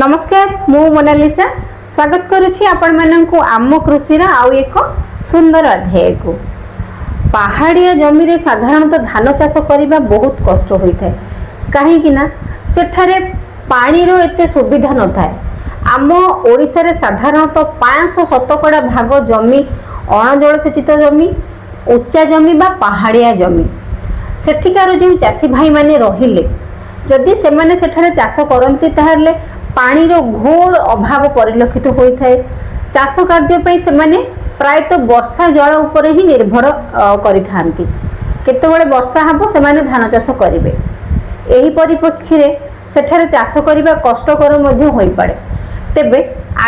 ନମସ୍କାର, ମୁଁ ମୋନାଲିସା ସ୍ୱାଗତ କରୁଛି ଆପଣମାନଙ୍କୁ ଆମ କୃଷିର ଆଉ ଏକ ସୁନ୍ଦର ଅଧ୍ୟାୟକୁ। ପାହାଡ଼ିଆ ଜମିରେ ସାଧାରଣତଃ ଧାନ ଚାଷ କରିବା ବହୁତ କଷ୍ଟ ହୋଇଥାଏ, କାହିଁକି ନା ସେଠାରେ ପାଣିର ଏତେ ସୁବିଧା ନଥାଏ। ଆମ ଓଡ଼ିଶାରେ ସାଧାରଣତଃ 500 ଶତକଡ଼ା ଭାଗ ଜମି ଅଣଜଳସେଚିତ ଜମି, ଉଚ୍ଚା ଜମି ବା ପାହାଡ଼ିଆ ଜମି। ସେଠିକାର ଯେଉଁ ଚାଷୀ ଭାଇମାନେ ରହିଲେ, ଯଦି ସେମାନେ ସେଠାରେ ଚାଷ କରନ୍ତି, ତାହେଲେ ପାଣିର ଘୋର ଅଭାବ ପରିଲକ୍ଷିତ ହୋଇଥାଏ। ଚାଷ କାର୍ଯ୍ୟ ପାଇଁ ସେମାନେ ପ୍ରାୟତଃ ବର୍ଷା ଜଳ ଉପରେ ହିଁ ନିର୍ଭର କରିଥାନ୍ତି। କେତେବେଳେ ବର୍ଷା ହେବ, ସେମାନେ ଧାନ ଚାଷ କରିବେ। ଏହି ପରିପ୍ରେକ୍ଷୀରେ ସେଠାରେ ଚାଷ କରିବା କଷ୍ଟକର ମଧ୍ୟ ହୋଇପଡ଼େ। ତେବେ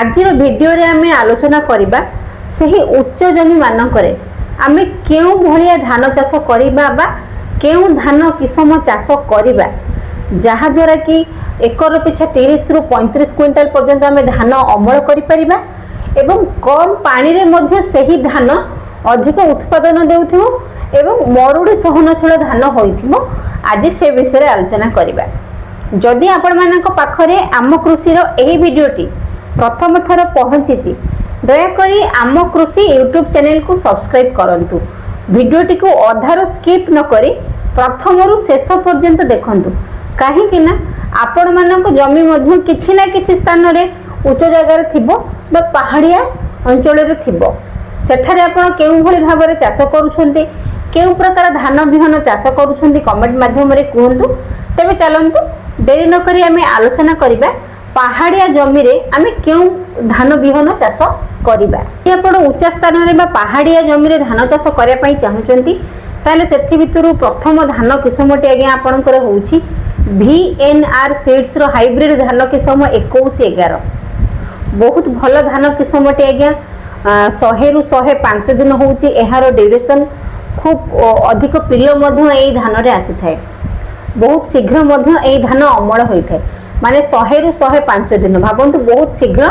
ଆଜିର ଭିଡ଼ିଓରେ ଆମେ ଆଲୋଚନା କରିବା, ସେହି ଉଚ୍ଚ ଜମିମାନଙ୍କରେ ଆମେ କେଉଁ ଭଳିଆ ଧାନ ଚାଷ କରିବା ବା କେଉଁ ଧାନ କିସମ ଚାଷ କରିବା, ଯାହାଦ୍ୱାରା କି ଏକର ପିଛା 30ରୁ 35 କୁଇଣ୍ଟାଲ ପର୍ଯ୍ୟନ୍ତ ଆମେ ଧାନ ଅମଳ କରିପାରିବା ଏବଂ କମ୍ ପାଣିରେ ମଧ୍ୟ ସେହି ଧାନ ଅଧିକ ଉତ୍ପାଦନ ଦେଉଥିବ ଏବଂ ମରୁଡ଼ି ସହନଶୀଳ ଧାନ ହୋଇଥିବ। ଆଜି ସେ ବିଷୟରେ ଆଲୋଚନା କରିବା। ଯଦି ଆପଣମାନଙ୍କ ପାଖରେ ଆମ କୃଷିର ଏହି ଭିଡ଼ିଓଟି ପ୍ରଥମ ଥର ପହଞ୍ଚିଛି, ଦୟାକରି ଆମ କୃଷି ୟୁଟ୍ୟୁବ୍ ଚ୍ୟାନେଲକୁ ସବସ୍କ୍ରାଇବ୍ କରନ୍ତୁ। ଭିଡ଼ିଓଟିକୁ ଅଧାରୁ ସ୍କିପ୍ ନକରି ପ୍ରଥମରୁ ଶେଷ ପର୍ଯ୍ୟନ୍ତ ଦେଖନ୍ତୁ, କାହିଁକି ନା ଆପଣମାନଙ୍କ ଜମି ମଧ୍ୟ କିଛି ନା କିଛି ସ୍ଥାନରେ ଉଚ୍ଚ ଜାଗାରେ ଥିବ ବା ପାହାଡ଼ିଆ ଅଞ୍ଚଳରେ ଥିବ। ସେଠାରେ ଆପଣ କେଉଁଭଳି ଭାବରେ ଚାଷ କରୁଛନ୍ତି, କେଉଁ ପ୍ରକାର ଧାନ ବିହନ ଚାଷ କରୁଛନ୍ତି, କମେଣ୍ଟ ମାଧ୍ୟମରେ କୁହନ୍ତୁ। ତେବେ ଚାଲନ୍ତୁ, ଡେରି ନକରି ଆମେ ଆଲୋଚନା କରିବା, ପାହାଡ଼ିଆ ଜମିରେ ଆମେ କେଉଁ ଧାନ ବିହନ ଚାଷ କରିବା। ଯଦି ଆପଣ ଉଚ୍ଚ ସ୍ଥାନରେ ବା ପାହାଡ଼ିଆ ଜମିରେ ଧାନ ଚାଷ କରିବା ପାଇଁ ଚାହୁଁଛନ୍ତି, ତାହେଲେ ସେଥି ଭିତରୁ ପ୍ରଥମ ଧାନ କିସମଟି ଆଜ୍ଞା ଆପଣଙ୍କର ହେଉଛି ଭିଏନ୍ଆର୍ ସିଡ୍ସର ହାଇବ୍ରିଡ୍ ଧାନ କିସମ 2111। ବହୁତ ଭଲ ଧାନ କିସମଟି ଆଜ୍ଞା। 100ରୁ 105 ଦିନ ହେଉଛି ଏହାର ଡ୍ୟୁରେସନ୍। ଖୁବ୍ ଅଧିକ ପିଲ ମଧ୍ୟ ଏଇ ଧାନରେ ଆସିଥାଏ। ବହୁତ ଶୀଘ୍ର ମଧ୍ୟ ଏଇ ଧାନ ଅମଳ ହୋଇଥାଏ। ମାନେ 100ରୁ 105 ଦିନ, ଭାବନ୍ତୁ, ବହୁତ ଶୀଘ୍ର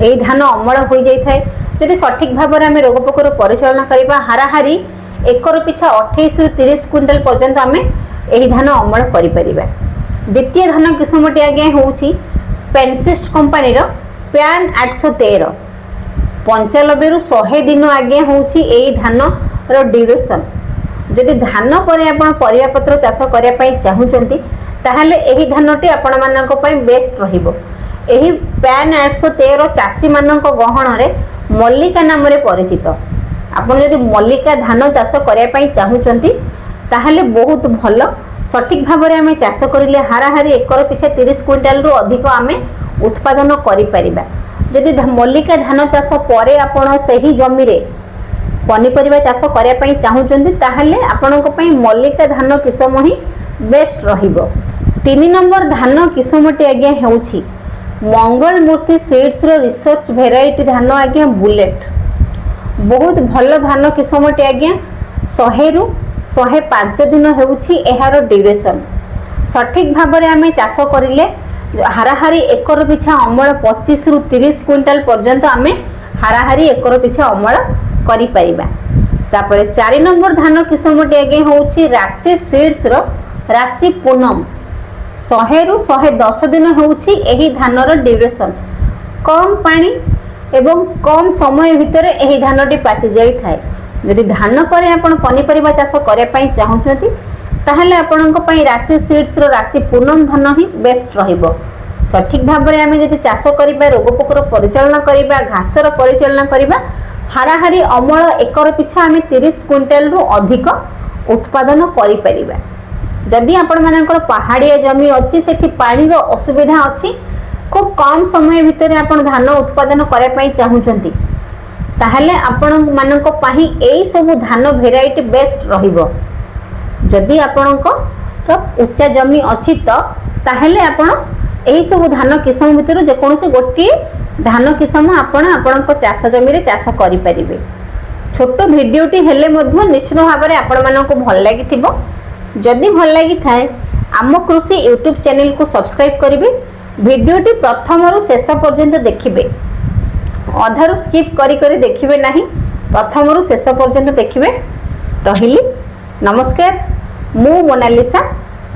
ଏଇ ଧାନ ଅମଳ ହୋଇଯାଇଥାଏ। ଯଦି ସଠିକ୍ ଭାବରେ ଆମେ ରୋଗ ପୋକର ପରିଚାଳନା କରିବା, ହାରାହାରି ଏକର ପିଛା 28ରୁ 30 କୁଇଣ୍ଟାଲ ପର୍ଯ୍ୟନ୍ତ ଆମେ ଏହି ଧାନ ଅମଳ କରିପାରିବା। ଦ୍ୱିତୀୟ ଧାନ କିସମଟି ଆଜ୍ଞା ହେଉଛି ପେନସିଷ୍ଟ କମ୍ପାନୀର ପ୍ୟାନ୍ 813। 95ରୁ 100 ଦିନ ଆଜ୍ଞା ହେଉଛି ଏଇ ଧାନର ଡ୍ୟୁରେସନ୍। ଯଦି ଧାନ ପରେ ଆପଣ ପରିବା ପତ୍ର ଚାଷ କରିବା ପାଇଁ ଚାହୁଁଛନ୍ତି, ତାହେଲେ ଏହି ଧାନଟି ଆପଣମାନଙ୍କ ପାଇଁ ବେଷ୍ଟ ରହିବ। ଏହି ପ୍ୟାନ୍ 813 ଚାଷୀମାନଙ୍କ ଗହଣରେ ମଲ୍ଲିକା ନାମରେ ପରିଚିତ। ଆପଣ ଯଦି ମଲ୍ଲିକା ଧାନ ଚାଷ କରିବା ପାଇଁ ଚାହୁଁଛନ୍ତି, ତାହେଲେ ବହୁତ ଭଲ। ସଠିକ୍ ଭାବରେ ଆମେ ଚାଷ କରିଲେ ହାରାହାରି ଏକର ପିଛା 30 କୁଇଣ୍ଟାଲରୁ ଅଧିକ ଆମେ ଉତ୍ପାଦନ କରିପାରିବା। ଯଦି ମଲ୍ଲିକା ଧାନ ଚାଷ ପରେ ଆପଣ ସେହି ଜମିରେ ପନିପରିବା ଚାଷ କରିବା ପାଇଁ ଚାହୁଁଛନ୍ତି, ତାହେଲେ ଆପଣଙ୍କ ପାଇଁ ମଲ୍ଲିକା ଧାନ କିସମ ହିଁ ବେଷ୍ଟ ରହିବ। ତିନି ନମ୍ବର ଧାନ କିସମଟି ଆଜ୍ଞା ହେଉଛି ମଙ୍ଗଳ ମୂର୍ତ୍ତି ସିଡ୍ସର ରିସର୍ଚ୍ଚ ଭେରାଇଟି ଧାନ ଆଜ୍ଞା ବୁଲେଟ୍। ବହୁତ ଭଲ ଧାନ କିସମଟି ଆଜ୍ଞା। 100ରୁ 105 ଦିନ ହେଉଛି ଏହାର ଡ୍ୟୁରେସନ୍। ସଠିକ୍ ଭାବରେ ଆମେ ଚାଷ କରିଲେ ହାରାହାରି ଏକର ପିଛା ଅମଳ 25ରୁ 30 କୁଇଣ୍ଟାଲ ପର୍ଯ୍ୟନ୍ତ ଆମେ ହାରାହାରି ଏକର ପିଛା ଅମଳ କରିପାରିବା। ତାପରେ ଚାରି ନମ୍ବର ଧାନ କିସମଟି ଆଜ୍ଞା ହେଉଛି ରାଶି ସିଡ୍ସର ରାଶି ପୁନମ। 100ରୁ 110 ଦିନ ହେଉଛି ଏହି ଧାନର ଡ୍ୟୁରେସନ୍। କମ୍ ପାଣି ଏବଂ କମ୍ ସମୟ ଭିତରେ ଏହି ଧାନଟି ପାଚି ଯାଇଥାଏ। ଯଦି ଧାନ ପରେ ଆପଣ ପନିପରିବା ଚାଷ କରିବା ପାଇଁ ଚାହୁଁଛନ୍ତି, ତାହେଲେ ଆପଣଙ୍କ ପାଇଁ ରାଶି ସିଡ୍ସର ରାଶି ପୁନମ ଧାନ ହିଁ ବେଷ୍ଟ ରହିବ। ସଠିକ୍ ଭାବରେ ଆମେ ଯଦି ଚାଷ କରିବା, ରୋଗ ପୋକର ପରିଚାଳନା କରିବା, ଘାସର ପରିଚାଳନା କରିବା, ହାରାହାରି ଅମଳ ଏକର ପିଛା ଆମେ 30 କୁଇଣ୍ଟାଲରୁ ଅଧିକ ଉତ୍ପାଦନ କରିପାରିବା। ଯଦି ଆପଣମାନଙ୍କର ପାହାଡ଼ିଆ ଜମି ଅଛି, ସେଠି ପାଣିର ଅସୁବିଧା ଅଛି, ଖୁବ୍ କମ୍ ସମୟ ଭିତରେ ଆପଣ ଧାନ ଉତ୍ପାଦନ କରିବା ପାଇଁ ଚାହୁଁଛନ୍ତି, ତାହେଲେ ଆପଣମାନଙ୍କ ପାଇଁ ଏଇ ସବୁ ଧାନ ଭେରାଇଟି ବେଷ୍ଟ ରହିବ। ଯଦି ଆପଣଙ୍କର ଉଚ୍ଚା ଜମି ଅଛି ତ, ତାହେଲେ ଆପଣ ଏହିସବୁ ଧାନ କିସମ ଭିତରୁ ଯେକୌଣସି ଗୋଟିଏ ଧାନ କିସମ ଆପଣ ଆପଣଙ୍କ ଚାଷ ଜମିରେ ଚାଷ କରିପାରିବେ। ଛୋଟ ଭିଡ଼ିଓଟି ହେଲେ ମଧ୍ୟ ନିଶ୍ଚିତ ଭାବରେ ଆପଣମାନଙ୍କୁ ଭଲ ଲାଗିଥିବ। ଯଦି ଭଲ ଲାଗିଥାଏ, ଆମ କୃଷି ୟୁଟ୍ୟୁବ୍ ଚ୍ୟାନେଲକୁ ସବସ୍କ୍ରାଇବ୍ କରିବେ। ଭିଡ଼ିଓଟି ପ୍ରଥମରୁ ଶେଷ ପର୍ଯ୍ୟନ୍ତ ଦେଖିବେ। ଅଧାରୁ ସ୍କିପ୍ କରି କରି ଦେଖିବେ ନାହିଁ, ପ୍ରଥମରୁ ଶେଷ ପର୍ଯ୍ୟନ୍ତ ଦେଖିବେ। ରହିଲି, ନମସ୍କାର। ମୁଁ ମୋନାଲିସା।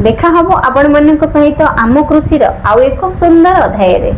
ଦେଖା ହେବ ଆପଣମାନଙ୍କ ସହିତ ଆମ କୃଷିର ଆଉ ଏକ ସୁନ୍ଦର ଅଧ୍ୟାୟରେ।